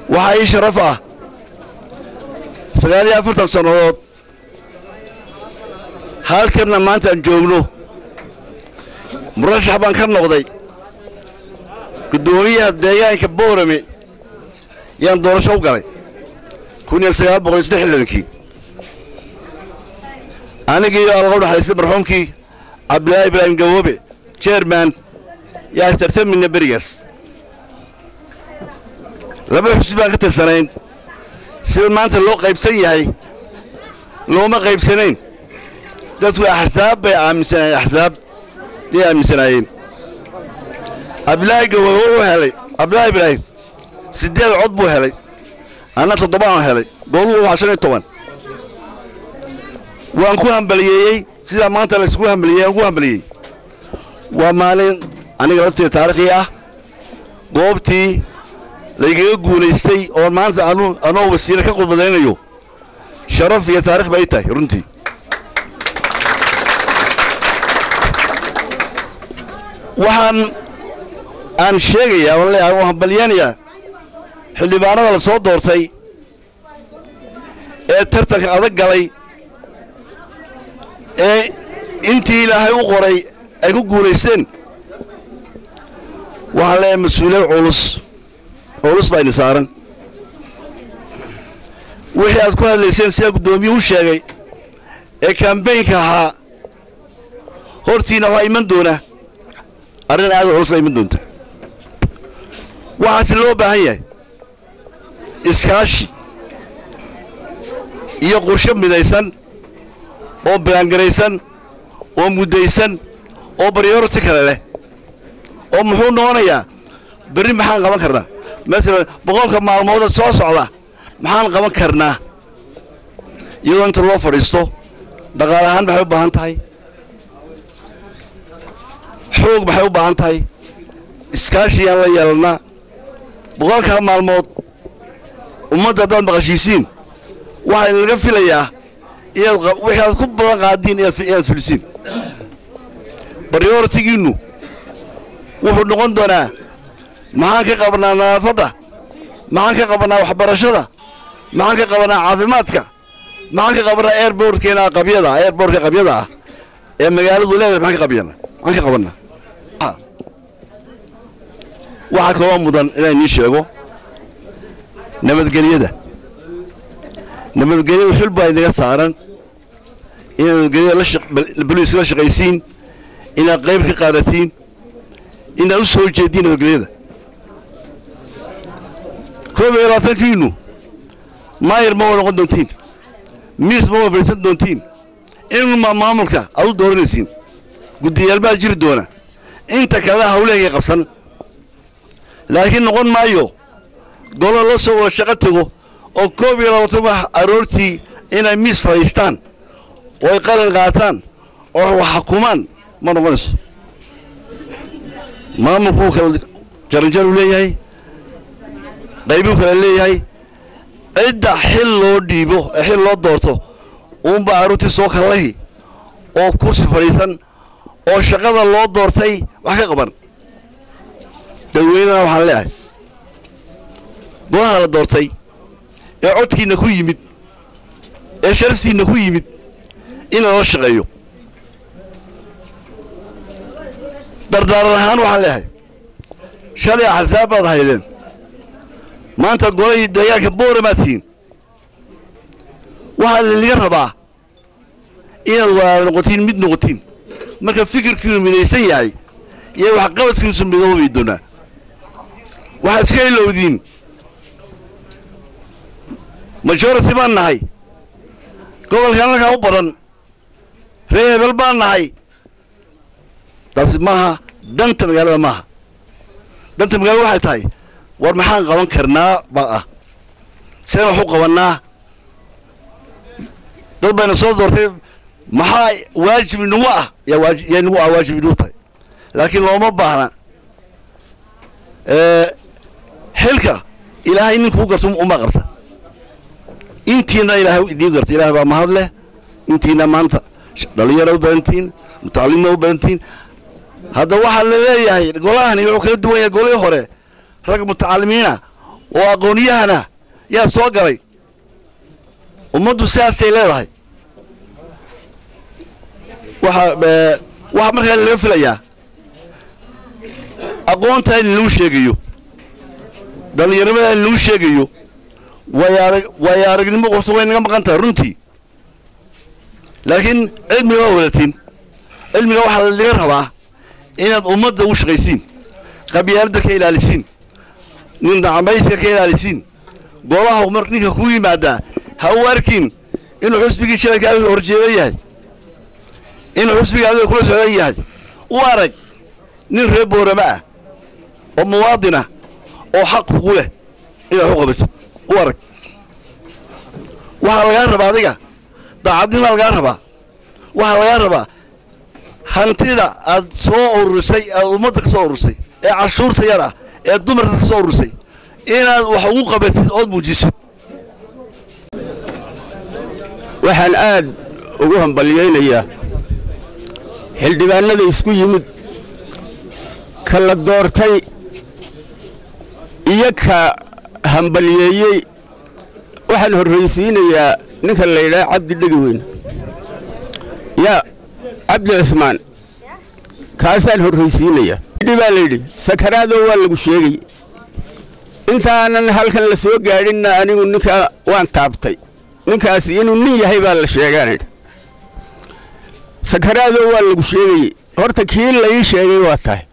Waxaa ii sharaf ah 49 sannadood halkanna maanta aan joogno. Murashax baan ka noqday guddoomiyaha deegaanka Boorame, yaan doorasho u galay 1963-kii, anigiiyo Alla u naxariistay marxuumkii Cabdillaahi Ibraahim Gaboobe chairman yaa tartamina. Berigaas laba xusbi baan ka tirsanayn. Sida maanta loo qaybsan yahay looma qaybsanayn. Dadku axsaab bay aaminsanaayeen, axsaab yay aaminsanaayeen. Cabdillaahi Gaboobe wuxuu helay, Cabdillaahi Ibraahim 8 cod buu helay, anna 7 aan helay. Gooluhu waa 15. Waan ku hambaliyeeyey sidaa maanta la isugu hambaliyey aan ku hambaliyey. Waa maalin aniga lafteeda taariikhi ah, goobtii laygaga guulaystay oo maanta anu anoo wasiire ka khudbadaynayo. Sharaf iyo taarikh bay tahay runtii. Waxaan aan sheegayaa oon leeyahay oo hambalyanayaa xildhibaanada la soo doortay ee tartanka adag galay ee intii Ilaahay u qoray ay ku guulaysteen. Waxaan leeyahay mas-uuliyad culus culus baa idin saaran. Wixii aad ku hadlayseen, sidaa guddoomiyuhu u sheegay, ee kambaynka ahaa, hortiina waxaa iman doona arrin aad u culus baa iman doonta. Waxaase loo baahan yahay iskaashi iyo qorshe midaysan oo bilaangaraysan oo muddaysan oo priority kale leh, oo muxuu noqonayaa berri maxaan qaban karnaa, masalan 100-ka maalmooda soo socda maxaan qaban karnaa, iyadoo inta loo fadhiisto dhaqaale ahaan maxay u baahan tahay, xoog maxay u baahan tahay, iskaashiyaan la yeelannaa. 100-kaa maalmood ummadda haddaad maqashiisiin, waxaa laga filayaa inaad wixii aad ku balan qaadiin inaad fulisiin. Priority-giinnu wuxuu noqon doonaa maxaan ka qabanaa nadaafadda, maxaan ka qabanaa waxbarashada, maxaan ka qabanaa caafimaadka, maxaan ka qabanaa airportkeena qabyada, airportka qabyada ah ee magaaladu leedahay, maxaan ka qabyana, maxaan ka qabanaa. Waxaa kaloo mudan inaan idiin sheego nabadgelyada. Nabadgelyada xil baa inaga saaran inaad nabadgelyada boliiska la shaqaysiin, inaad qayb ka qaadatiin, inaad u soo jeediin nabadgelyada. 21-kiinu maayir ma wa noqon doontiin, miis ma wa fadhiisan doontiin, inunbaa maamulka aad u dooranaysiin, guddiyaal baa jiri doona, inta kalena hawlahayga qabsan. Laakiin noqon maayo golo la soo wada shaqo tego oo 21 wax aroortii inay miis fadhiistaan oo ay qalin qaataan oo wax xukumaan ma noqonayso. Maamulkuu kala jaranjaruu leeyahay, qaybuu kala leeyahay. Cidda xil loo dhiibo ee xil loo doorto uunbaa aroortii soo kallahi oo kursi fadhiisan oo shaqada loo doortay wax ka qaban. Dadweynena waxaan leeyahay golaha la doortay ee codkiinna ku yimid ee sharaftiinna ku yimid in lala shaqeeyo. Dardaaran ahaan waxaan leeyahay shalay axsaab baad haydeen, maanta golahii deegaanka Booramaad tihiin. Waxaa idinlaga rabaa inaad walaala noqotiin, mid noqotiin. Marka fikirkiinu midaysan yahay iyo waxqabadkiisu midoobi doonaa. Waxaad iska ilowdiin majority baan nahay, gobolkan halkaa u badan, reer hebel baan nahay. Taasi maaha danta magaalada, maaha danta magaalada. Waxay tahay war maxaan qaban karnaa baa ah, seen wax u qabannaa. Dad bayna soo doortay, maxaa waajib inagu ah yaa inagu ah waajib inagu tahay. Laakiin looma baahna xilka Ilaahay ninkuu garto uma qabta. Intiina Ilaahay idiin garta, Ilahay baa mahad leh. Intiina maanta dhalinyaro u badantihiin, mutacalimiin u badantihiin. Hadda waxaa la leeyahay golahani wuxuu kala duwan yahay golihii hore, rag mutacalimiina Oo aqoonyahana yaa soo galay. Ummaddu sidaasay leedahay. Waxaa markaa laga filayaa aqoonta in lagu sheegayo, dhallinyarnimada in lagu sheegayo, waayo aragnimo qofta way naga maqan tahay runtii, laakiin cilmiga waa wadatiin. Cilmiga waxaa laga rabaa inaad ummadda ugu shaqaysiin, qabyaaladda ka ilaalisiin, nindacamayska ka ilaalisiin. Golaha mar ninka kuu yimaadaa ha u arkin inuu xusbigii shalayka adiga horjeeda yahay, inuu xusbigii adiga kula socdan yahay. U arag nin reer Boorama ah oo muwaadin ah oo xaq kugu leh inaad wax u qabatid. U arag waxaa lagaa rabaa adiga daacadnimaa lagaa rabaa. Waxaa lagaa rabaa hantida aad soo ururisay, aad ummadda ka soo ururisay, ee cashuurta yar ah, ee dumarka ka soo ururisay, inaad wax ugu qabatid ood muujisid. Waxaan aad ugu hambalyaynayaa xildhibaanada isku yimid, ka la doortay iyo ka hambalyeeyey. Waxaan horraysiinayaa ninka la yidhaha Cabdi Dhegiweyn, yaa Cabdi Cismaan, kaasaan horraysiinayaa. Baa la yidhi sakaraadoo waa lagu sheegay. Intaanan halkan la soo gaadhinna anigu ninkaa waan taabtay, ninkaasi inuu nin yahay baa la sheegaanidhi. Sakaraadoo waa lagu sheegayey, horta kii la ii sheegay waa tahay,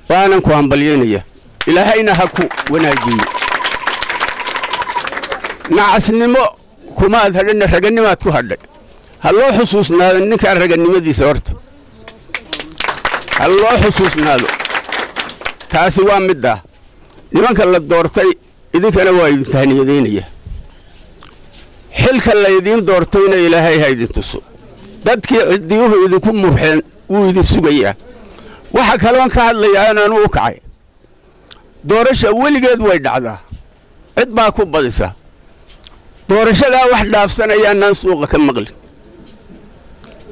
waanan ku hambalyaynaya, Ilaahayna ha ku wanaajiyo. Nacasnimo kumaad hadhina, raganimaad ku hadhay. Ha loo xusuusnaado ninkaa raganimadiisa, horta ha loo xusuusnaado. Taasi waa middaa. Nimanka la doortay, idinkana waa idin tahniyadaynaya. Xilka laydiin doortayna Ilaahay ha idin tuso. Dadkii ciddiyuhu idinku murxeen wuu idin sugayaa. Waxa kaloon ka hadlayaa inaanu u kacay, doorasha weligeed way dhacdaa, cid baa ku badisa. Doorashadaa wax dhaafsanayaanaan suuqa ka maqlin,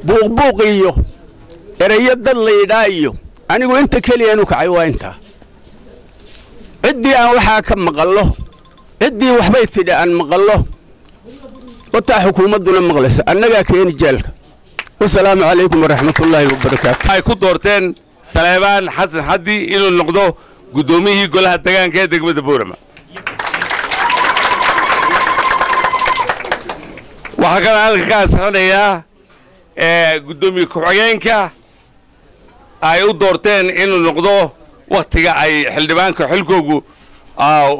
buuqbuuq iyo erayo dad layidhaa iyo anigu inta keliyaan u kacay waa intaa. Ciddii aan waxaa ka maqallo, ciddii waxbay tidhi aan maqallo, wataa xukuumadduna maqlaysa, annagaa keeni jeelka. Wasalaamu calaykum waraxmatullaahi wabarakaatu. Ay ku doorteen Saleebaan Xasan Xaddi inuu noqdo guddoomiyihii golaha degaanka ee degmada Boorama. Waxaa kaloo halka ka ansixinayaa guddoomiye ku-xigeenka ay u doorteen inuu noqdo wakhtiga ay xildhibaanka xilkoogu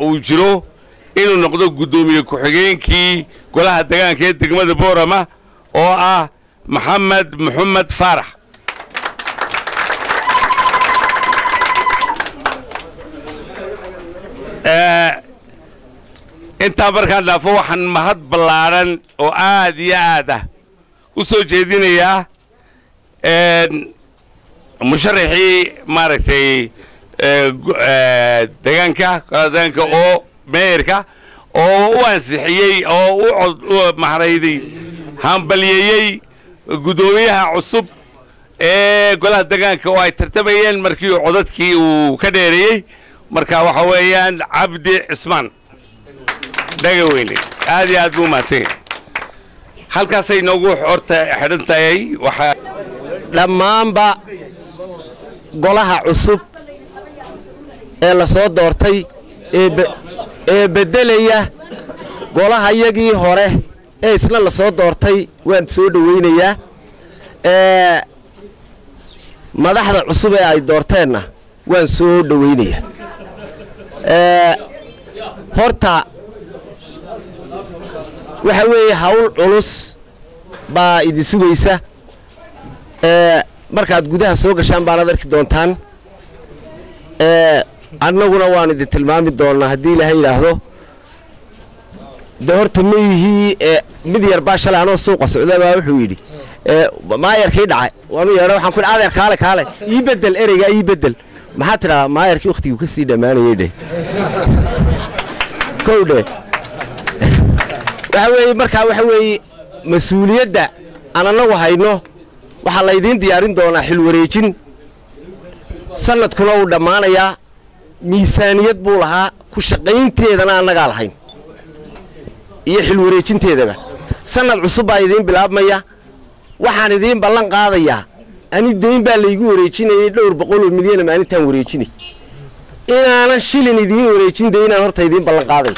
uu jiro, inuu noqdo guddoomiye ku-xigeenkii golaha degaanka ee degmada Boorama, oo ah Maxamed Maxamed Faarax. Intaa markaan dhaafo, waxaan mahad ballaadhan oo aad iyo aad ah u soo jeedinayaa musharaxii maaragtay degaanka, golaha degaanka oo meeyarka oo u ansixiyey oo u cod maxrayday, hambalyeeyey guddoomiyaha cusub ee golaha degaanka oo ay tartamayeen markii uu codadkii uu ka dheereeyey. Marka waxa weeyaan Cabdi Cismaan Dhagaweyne, aad iyo aad buu umahadsan yahay. Halkaasay noogu horta xidhan tahay. Waxaa dhammaanba golaha cusub ee la soo doortay ee beddelaya golahayagii hore ee isna la soo doortay waan soo dhowaynayaa. Madaxda cusub ee ay doorteenna waan soo dhowaynayaa. Horta waxa weeye hawl culus baa idin sugaysa. Markaad gudaha soo gashaan baanaad arki doontaan, annaguna waan idin tilmaami doonnaa haddii Ilaahay yidhaahdo. De horta mayihii mid yar baa shalay anoo suuqa socda baa wuxuu yidhi maayarkii dhacay waanu yeedho. Waxaan ku yidhi, adeer, kaale kaale, ii beddel ereygaa, ii beddel. Maxaa tidhahdaa maayarkii wakhtiguu ka sii dhammaanayay dheh? Kow dheh. Waxa weeye markaa, waxa weeye mas-uuliyadda aan annagu hayno waxaa laydiin diyaarin doonaa xil wareejin. Sanadkuna wuu dhammaanayaa. Miisaaniyad buu lahaa, ku shaqaynteedana annagaa lahayn iyo xil wareejinteedaba. Sanad cusub baa idiin bilaabmaya. Waxaan idiin ballan qaadayaa, ani dayn baa laygu wareejinayay dhowr boqol oo milyana maalintaan wareejinay, inaanan shilin idiin wareejin daynaan horta idiin ballan qaaday.